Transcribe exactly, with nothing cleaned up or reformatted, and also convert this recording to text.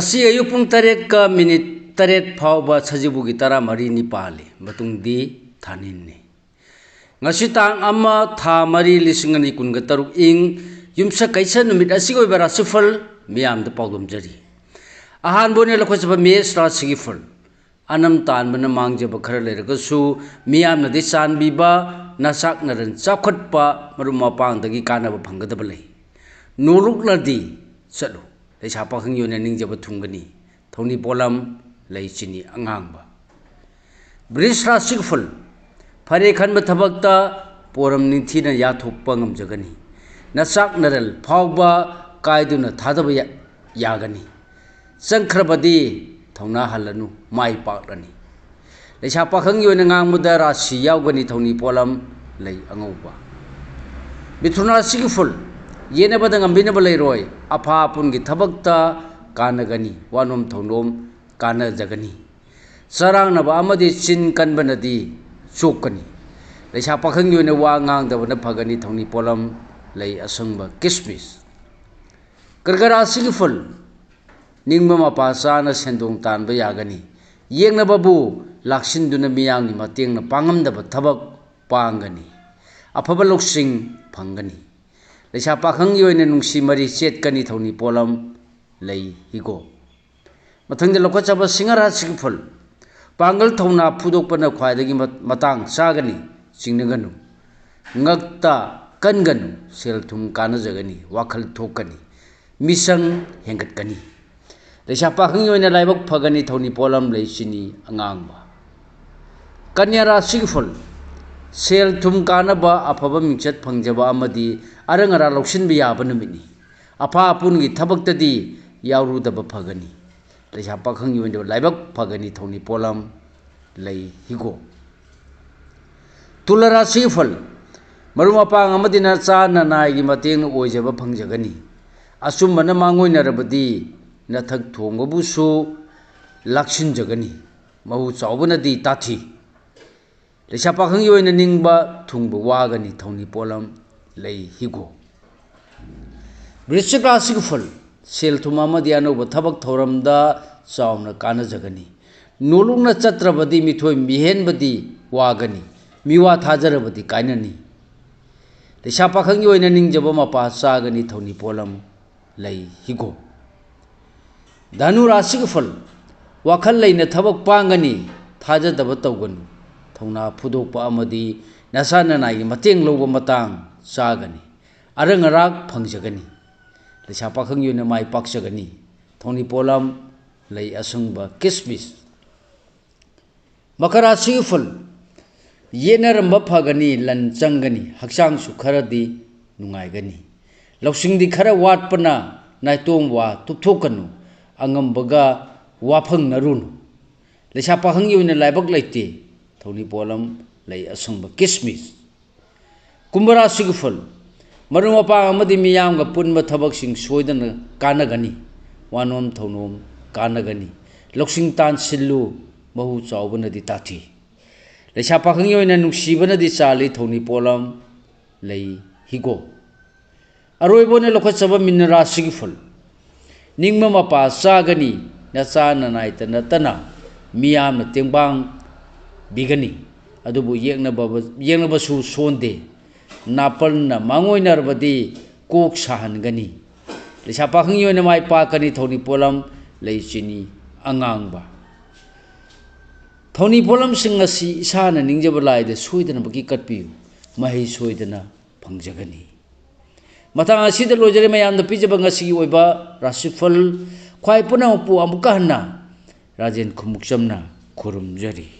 ꯉꯁꯤ ꯑꯌꯨꯛ ꯄꯨꯡ ꯇꯔꯦꯠꯀ ꯃꯤꯅꯤꯠ ꯇꯔꯦꯠ ꯐꯥꯎꯕ ꯁꯖꯤꯕꯨꯒꯤ ꯇꯔꯥꯃꯔꯤꯅꯤ ꯄꯥꯜꯂꯤ꯫ ꯃꯇꯨꯡꯗꯤ ꯊꯥꯅꯤꯟꯅꯤ꯫ ꯉꯁꯤ ꯇꯥꯡ ꯑꯃ, ꯊꯥ ꯃꯔꯤ, ꯂꯤꯁꯤꯡ ꯑꯅꯤ ꯀꯨꯟꯒ ꯇꯔꯨꯛ ꯏꯪ ꯌꯨꯝꯁꯀꯩꯁ ꯅꯨꯃꯤꯠ ꯑꯁꯤꯒꯤ ꯑꯣꯏꯕ ꯔꯥꯁꯤꯐꯜ ꯃꯤꯌꯥꯝꯗ ꯄꯥꯎꯗꯝꯖꯔꯤ꯫ ꯑꯍꯥꯟꯕ ꯑꯣꯏꯅ ꯂꯧꯈꯠꯆꯕ ꯃꯦꯁ ꯔꯥꯁꯤꯒꯤ ꯐꯜ꯫ ꯑꯅꯝ ꯇꯥꯟꯕꯅ ꯃꯥꯡꯖꯕ ꯈꯔ ꯂꯩꯔꯒꯁꯨ, ꯃꯤꯌꯥꯝꯅꯗꯤ ꯆꯥꯟꯕꯤꯕ, ꯅꯆꯥꯛ ꯅꯔꯟ ꯆꯥꯎꯈꯠꯄ, ꯃꯔꯨꯞ ꯃꯄꯥꯡꯗꯒꯤ ꯀꯥꯟꯅꯕ ꯐꯪꯒꯗꯕ ꯂꯩ꯫ ꯅꯣꯂꯨꯛꯂꯗꯤ ꯆꯠꯂꯨ꯫ ꯂꯩꯁꯥ ꯄꯥꯈꯪꯒꯤ ꯑꯣꯏꯅ ꯅꯤꯡꯖꯕ ꯊꯨꯡꯒꯅꯤ꯫ ꯊꯧꯅꯤ ꯄꯣꯠꯂꯝ, ꯂꯩ ꯆꯤꯅꯤ ꯑꯉꯥꯡꯕ꯫ ꯕ꯭ꯔꯤꯖ ꯔꯥꯁꯤꯒꯤ ꯐꯜ꯫ ꯐꯔꯦ ꯈꯟꯕ ꯊꯕꯛꯇ ꯄꯣꯔꯝ ꯅꯤꯡꯊꯤꯅ ꯌꯥꯊꯣꯛꯄ ꯉꯝꯖꯒꯅꯤ꯫ ꯅꯆꯥꯛ ꯅꯔꯜ ꯐꯥꯎꯕ ꯀꯥꯏꯗꯨꯅ ꯊꯥꯗꯕ ꯌꯥ-, ꯌꯥꯒꯅꯤ꯫ ꯆꯪꯈ꯭ꯔꯕꯗꯤ ꯊꯧꯅꯥ ꯍꯜꯂꯅꯨ, ꯃꯥꯏ ꯄꯥꯛꯂꯅꯤ꯫ ꯂꯩꯁꯥ ꯄꯥꯈꯪꯒꯤ ꯑꯣꯏꯅ ꯉꯥꯡꯕꯗ ꯔꯥꯁꯤ ꯌꯥꯎꯒꯅꯤ, ꯊꯧꯅꯤ ꯄꯣꯠꯂꯝ, ꯂꯩ ꯑꯉꯧꯕ꯫ ꯃꯤꯊꯨꯟ ꯔꯥꯁꯤꯒꯤ ꯐꯜ꯫ ꯌꯦꯠꯅꯕꯗ ꯉꯝꯕꯤꯅꯕ ꯂꯩꯔꯣꯏ, ꯑꯐꯥ ꯑꯄꯨꯟꯒꯤ ꯊꯕꯛꯇ ꯀꯥꯟꯅꯒꯅꯤ, ꯋꯥꯅꯣꯝ ꯊꯧꯅꯣꯝ ꯀꯥꯟꯅꯖꯒꯅꯤ꯫ ꯆꯔꯥꯡꯅꯕ ꯑꯃꯗꯤ ꯆꯤꯟ ꯀꯟꯕꯅꯗꯤ ꯆꯣꯛꯀꯅꯤ꯫ ꯂꯩꯁꯥ ꯄꯥꯈꯪꯒꯤ ꯑꯣꯏꯅ ꯋꯥ ꯉꯥꯡꯗꯕꯅ ꯐꯒꯅꯤ, ꯊꯧꯅꯤ ꯄꯣꯠꯂꯝ, ꯂꯩ ꯑꯁꯪꯕ, ꯀꯤꯁꯃꯤꯁ꯫ ꯀꯔꯀ ꯔꯥꯁꯤꯒꯤ ꯐꯜ꯫ ꯅꯤꯡꯕ ꯃꯄꯥ ꯆꯥꯅ ꯁꯦꯟꯗꯣꯡ ꯇꯥꯟꯕ ꯌꯥꯒꯅꯤ꯫ ꯌꯦꯛꯅꯕꯕꯨ ꯂꯥꯛꯁꯤꯟꯗꯨꯅ ꯃꯤꯌꯥꯝꯒꯤ ꯃꯇꯦꯡꯅ ꯄꯥꯡꯉꯝꯗꯕ ꯊꯕꯛ ꯄꯥꯡꯒꯅꯤ꯫ ꯑꯐꯕ ꯂꯧꯁꯤꯡ ꯐꯪꯒꯅꯤ꯫ ꯂꯩꯁꯥ ꯄꯥꯈꯪꯒꯤ ꯑꯣꯏꯅ ꯅꯨꯡꯁꯤ ꯃꯔꯤ ꯆꯦꯠꯀꯅꯤ, ꯊꯧꯅꯤ ꯄꯣꯠꯂꯝ, ꯂꯩ ꯍꯤꯒꯣꯛ꯫ ꯃꯊꯪꯗ ꯂꯧꯈꯠꯆꯕ ꯁꯤꯡꯍ ꯔꯥꯁꯤꯒꯤ ꯐꯜ꯫ ꯄꯥꯡꯒꯜ ꯊꯧꯅꯥ ꯐꯨꯗꯣꯛꯄꯅ ꯈ꯭ꯋꯥꯏꯗꯒꯤ ꯃ-, ꯃꯇꯥꯡ ꯆꯥꯒꯅꯤ, ꯆꯤꯡꯅꯒꯅꯨ꯫ ꯉꯛꯇ ꯀꯟꯒꯅꯨ, ꯁꯦꯜ ꯊꯨꯝ ꯀꯥꯟꯅꯖꯒꯅꯤ, ꯋꯥꯈꯜ ꯊꯣꯛꯀꯅꯤ, ꯃꯤꯆꯪ ꯍꯦꯟꯒꯠꯀꯅꯤ꯫ ꯂꯩꯁꯥ ꯄꯥꯈꯪꯒꯤ ꯑꯣꯏꯅ ꯂꯥꯏꯕꯛ ꯐꯒꯅꯤ, ꯊꯧꯅꯤ ꯄꯣꯠꯂꯝ, ꯂꯩ ꯆꯤꯅꯤ ꯑꯉꯥꯡꯕ꯫ ꯀꯟꯌꯥ ꯔꯥꯁꯤꯒꯤ ꯐꯜ꯫ ꯁꯦꯜ ꯊꯨꯝ ꯀꯥꯟꯅꯕ, ꯑꯐꯕ ꯃꯤꯡꯆꯠ ꯐꯪꯖꯕ ꯑꯃꯗꯤ ꯑꯔꯪ ꯑꯔꯥꯛ ꯂꯧꯁꯤꯟꯕ ꯌꯥꯕ ꯅꯨꯃꯤꯠꯅꯤ꯫ ꯑꯐꯥ ꯑꯄꯨꯟꯒꯤ ꯊꯕꯛꯇꯗꯤ ꯌꯥꯎꯔꯨꯗꯕ ꯐꯒꯅꯤ꯫ ꯂꯩꯁꯥ ꯄꯥꯈꯪꯒꯤ ꯑꯣꯏꯅ ꯂꯥꯏꯕꯛ ꯐꯒꯅꯤ, ꯊꯧꯅꯤ ꯄꯣꯠꯂꯝ, ꯂꯩ ꯍꯤꯒꯣꯛ꯫ ꯇꯨꯂꯥ ꯔꯥꯁꯤꯒꯤ ꯐꯜ꯫ ꯃꯔꯨꯞ ꯃꯄꯥꯡ ꯑꯃꯗꯤ ꯅꯆꯥ ꯅꯅꯥꯏꯒꯤ ꯃꯇꯦꯡꯅ ꯑꯣꯏꯖꯕ ꯐꯪꯖꯒꯅꯤ꯫ ꯑꯆꯨꯝꯕꯅ ꯃꯥꯡꯑꯣꯏꯅꯔꯕꯗꯤ ꯅꯊꯛ ꯊꯣꯡꯕꯕꯨꯁꯨ ꯂꯥꯛꯁꯤꯟꯖꯒꯅꯤ꯫ ꯃꯍꯨ ꯆꯥꯎꯕꯅꯗꯤ ꯇꯥꯊꯤ꯫ ꯂꯩꯁꯥ ꯄꯥꯈꯪꯒꯤ ꯑꯣꯏꯅ ꯅꯤꯡꯕ ꯊꯨꯡꯕ ꯋꯥꯒꯅꯤ, ꯊꯧꯅꯤ ꯄꯣꯠꯂꯝ, ꯂꯩ ꯍꯤꯒꯣꯛ꯫ ꯕ꯭ꯔꯤꯁꯆꯤꯛ ꯔꯥꯁꯤꯒꯤ ꯐꯜ꯫ ꯁꯦꯜ ꯊꯨꯝ ꯑꯃꯗꯤ ꯑꯅꯧꯕ ꯊꯕꯛ ꯊꯧꯔꯝꯗ ꯆꯥꯎꯅ ꯀꯥꯟꯅꯖꯒꯅꯤ꯫ ꯅꯣꯂꯨꯛꯅ ꯆꯠꯇ꯭ꯔꯕꯗꯤ ꯃꯤꯊꯣꯏ ꯃꯤꯍꯦꯟꯕꯗꯤ ꯋꯥꯒꯅꯤ꯫ ꯃꯤꯋꯥ ꯊꯥꯖꯔꯕꯗꯤ ꯀꯥꯏꯅꯅꯤ꯫ ꯂꯩꯁꯥ ꯄꯥꯈꯪꯒꯤ ꯑꯣꯏꯅ ꯅꯤꯡꯖꯕ ꯃꯄꯥ ꯆꯥꯒꯅꯤ꯫ ꯊꯧꯅꯤ ꯄꯣꯠꯂꯝ ꯂꯩ ꯍꯤꯒꯣꯛ꯫ ꯙꯅꯨ ꯔꯥꯁꯤꯒꯤ ꯐꯜ: ꯋꯥꯈꯜ ꯂꯩꯅ ꯊꯕꯛ ꯄꯥꯡꯒꯅꯤ꯫ ꯊꯥꯖꯗꯕ ꯇꯧꯒꯅꯨ꯫ ꯊꯧꯅꯥ ꯐꯨꯗꯣꯛꯄ ꯑꯃꯗꯤ ꯅꯁꯥ ꯅꯅꯥꯏꯒꯤ ꯃꯇꯦꯡ ꯂꯧꯕ ꯃꯇꯥꯡ ꯆꯥꯒꯅꯤ꯫ ꯑꯔꯪ ꯑꯔꯥꯛ ꯐꯪꯖꯒꯅꯤ꯫ ꯂꯩꯁꯥ ꯄꯥꯈꯪꯒꯤ ꯑꯣꯏꯅ ꯃꯥꯏ ꯄꯥꯛꯆꯒꯅꯤ꯫ ꯊꯧꯅꯤ ꯄꯣꯠꯂꯝ ꯂꯩ ꯑꯁꯪꯕ ꯀꯤꯁꯃꯤꯁ꯫ ꯃꯀꯔꯥ ꯁꯤꯒꯨꯐꯜ: ꯌꯦꯠꯅꯔꯝꯕ ꯐꯒꯅꯤ, ꯂꯟ ꯆꯪꯒꯅꯤ, ꯍꯛꯆꯥꯡꯁꯨ ꯈꯔꯗꯤ ꯅꯨꯡꯉꯥꯏꯒꯅꯤ꯫ ꯂꯧꯁꯤꯡꯗꯤ ꯈꯔ ꯋꯥꯠꯄꯅ ꯅꯥꯏꯇꯣꯝ ꯋꯥ ꯇꯨꯞꯊꯣꯛꯀꯅꯨ, ꯑꯉꯝꯕꯒ ꯋꯥꯐꯪꯅꯔꯨꯅꯨ꯫ ꯂꯩꯁꯥ ꯄꯥꯈꯪꯒꯤ ꯑꯣꯏꯅ ꯂꯥꯏꯕꯛ ꯂꯩꯇꯦ꯫ ꯊꯧꯅꯤ ꯄꯣꯠꯂꯝ ꯂꯩ ꯑꯁꯪꯕ ꯀꯤꯁꯃꯤꯁ꯫ ꯀꯨꯝꯚ ꯔꯥꯁꯤꯒꯤ ꯐꯜ: ꯃꯔꯨꯞ ꯃꯄꯥꯡ ꯑꯃꯗꯤ ꯃꯤꯌꯥꯝꯒ ꯄꯨꯟꯕ ꯊꯕꯛꯁꯤꯡ ꯁꯣꯏꯗꯅ ꯀꯥꯟꯅꯒꯅꯤ꯫ ꯋꯥꯅꯣꯝ ꯊꯧꯅꯣꯝ ꯀꯥꯟꯅꯒꯅꯤ꯫ ꯂꯧꯁꯤꯡ ꯇꯥꯟꯁꯤꯜꯂꯨ, ꯃꯍꯨ ꯆꯥꯎꯕꯅꯗꯤ ꯇꯥꯊꯤ꯫ ꯂꯩꯁꯥ ꯄꯥꯈꯪꯒꯤ ꯑꯣꯏꯅ ꯅꯨꯡꯁꯤꯕꯅꯗꯤ ꯆꯥꯜꯂꯤ꯫ ꯊꯧꯅꯤ ꯄꯣꯠꯂꯝ ꯂꯩ ꯍꯤꯒꯣꯛ꯫ ꯑꯔꯣꯏꯕ ꯑꯣꯏꯅ ꯂꯧꯈꯠꯆꯕ ꯃꯤꯟꯅ ꯔꯥꯁꯤꯒꯤ ꯐꯜ: ꯅꯤꯡꯕ ꯃꯄꯥ ꯆꯥꯒꯅꯤ꯫ ꯅꯆꯥ ꯅꯅꯥꯏꯇ ꯅꯠꯇꯅ ꯃꯤꯌꯥꯝꯅ ꯇꯦꯡꯕꯥꯡ ꯄꯤꯒꯅꯤ꯫ ꯑꯗꯨꯕꯨ ꯌꯦꯛꯅꯕ-, ꯌꯦꯛꯅꯕꯁꯨ ꯁꯣꯟꯗꯦ꯫ ꯅꯥꯄꯜꯅ ꯃꯥꯡꯑꯣꯏꯅꯔꯕꯗꯤ ꯀꯣꯛ ꯁꯥꯍꯟꯒꯅꯤ꯫ ꯂꯩꯁꯥ ꯄꯥꯈꯪꯒꯤ ꯑꯣꯏꯅ ꯃꯥꯏ ꯄꯥꯛꯀꯅꯤ꯫ ꯊꯧꯅꯤ ꯄꯣꯠꯂꯝ ꯂꯩ ꯆꯤꯅꯤ ꯑꯉꯥꯡꯕ꯫ ꯊꯧꯅꯤ ꯄꯣꯠꯂꯝꯁꯤꯡ ꯑꯁꯤ ꯏꯁꯥꯅ ꯅꯤꯡꯖꯕ ꯂꯥꯏꯗ ꯁꯣꯏꯗꯅꯃꯛꯀꯤ ꯀꯠꯄꯤꯌꯨ꯫ ꯃꯍꯩ ꯁꯣꯏꯗꯅ ꯐꯪꯖꯒꯅꯤ꯫ ꯃꯇꯥꯡ ꯑꯁꯤꯗ ꯂꯣꯏꯖꯔꯦ ꯃꯌꯥꯝꯗ ꯄꯤꯖꯕ ꯉꯁꯤꯒꯤ ꯑꯣꯏꯕ ꯔꯥꯁꯤꯐꯜ꯫ ꯈ꯭ꯋꯥꯏ ꯄꯨꯝꯅꯃꯛꯄꯨ ꯑꯃꯨꯛꯀ ꯍꯟꯅ ꯔꯥꯖꯦꯟ ꯈꯨꯃꯨꯛꯆꯝꯅ ꯈꯨꯔꯨꯝꯖꯔꯤ꯫